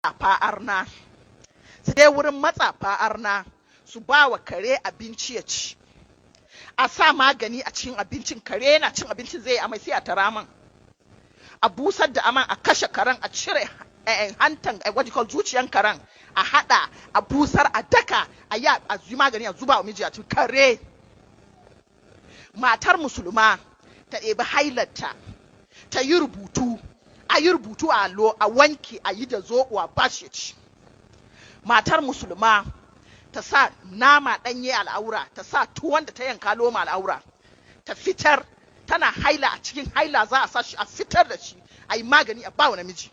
Matsafa arna su je wurin matsafa arna su ba wa kare abinci ya ci, a sa magani a cikin abincin. Kare yana cin abincin zai yi amai, sai a tara aman, a busar da aman, a kashe karen, a cire hantan, what you call, zuciyan karen, a hada, a busar, a daka, a yi a yi magani, a zuba wa miji a cikin kare. Matar musulma ta ɗebi hailarta, ta yi rubutu, a yi rubutu a allo, a wanke, a yi da zoɓo, a bashi ya ci. Matar musulma ta sa nama ɗanye al'aura, ta sa tuwon da ta yanka loma al'aura, ta fitar tana haila. A cikin haila za a sa shi, a fitar da shi, a yi magani, a bawa namiji.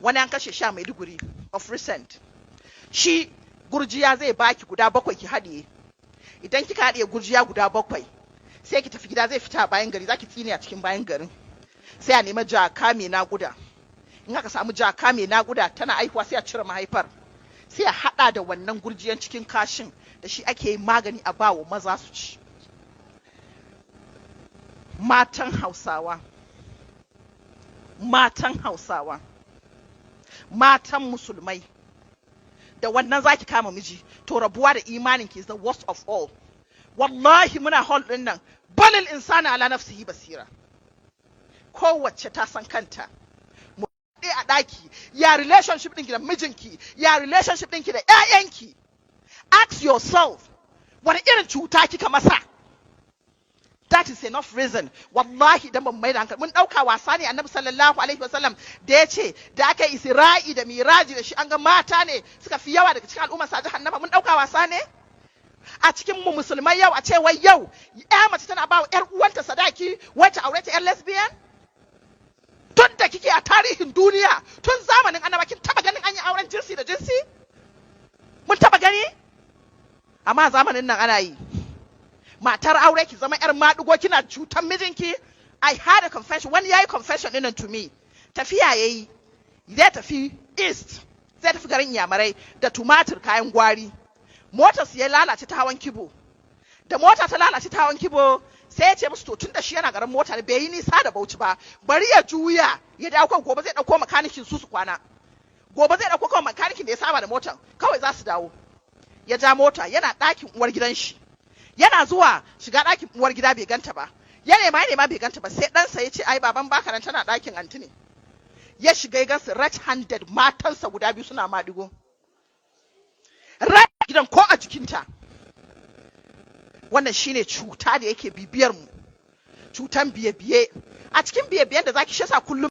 Wani an kashe shi a Maiduguri of recent. Shi gurjiya zai baki guda bakwai ki haɗiye. Idan kika haɗiye gurjiya guda bakwai, sai ki tafi gida, zai fita a bayan gari, zaki tsine a cikin bayan garin. Sai a nemi jaka mai naƙuda. In aka samu jaka mai naƙuda tana aihuwa, sai a cire mahaifar, sai a haɗa da wannan gurjiyan cikin kashin, da shi ake yin magani a ba wa maza su ci. Matan Hausawa, matan Hausawa, matan musulmai, da wannan zaki kama miji, to rabuwa da imanin ki is the worst of all. Wallahi muna hall din nan, بل الإنسان على نفسه بصيرة. Kowace ta san kanta. Mu a ɗaki, ya relationship ɗinki da mijinki, ya relationship ɗinki da ƴaƴanki? Ask yourself, wani irin cuta kika masa? That is enough reason. Wallahi idan ban mai da hankali, mun ɗauka wasa ne. Annabi sallallahu alaihi wasallam da ya ce da aka yi Isra'i da Miraji da shi, an ga mata ne suka fi yawa daga cikin al'ummar sa jahannama. Mun ɗauka wasa ne. A cikin mu musulmai yau, a ce wai yau ya mace tana ba wa ƴar uwanta sadaki wacce aure ta, ƴar lesbian. Tun da kike a tarihin duniya, tun zamanin annaba, kin taba ganin an yi auren jinsi da jinsi? Mun taba gani? Amma zamanin nan ana yi. Matar aure ki zama yar maɗigo, kina cutan mijinki. I had a confession. Wani yayi confession ɗin to me. Tafiya yayi, zai tafi east, zai tafi garin Inyamurai da tumatir, kayan gwari. Motar su ya lalace ta Hawan Kibo. Da mota ta lalace ta Hawan Kibo, sai ya ce musu to, tun da shi yana garin mota ne, bai yi nisa da Bauchi ba, bari ya juya ya dawo kan gobe, zai dauko makanikin su su kwana. Gobe zai dauko kawai makanikin da ya saba da motar, kawai za su dawo. Ya ja mota, yana ɗakin uwar gidan shi. Yana zuwa shiga ɗakin uwar gida, bai ganta ba. Ya nema, ya nema, bai ganta ba. Sai ɗansa ya ce, "Ai baban baka nan, tana ɗakin anti ne." Ya shiga, ya gansu red handed, matansa guda biyu suna maɗigo. Right gidan ko a jikinta. Wannan shine cuta da yake bibiyar mu, cutan biye-biye. A cikin biye-biyen da zaki shasa kullum.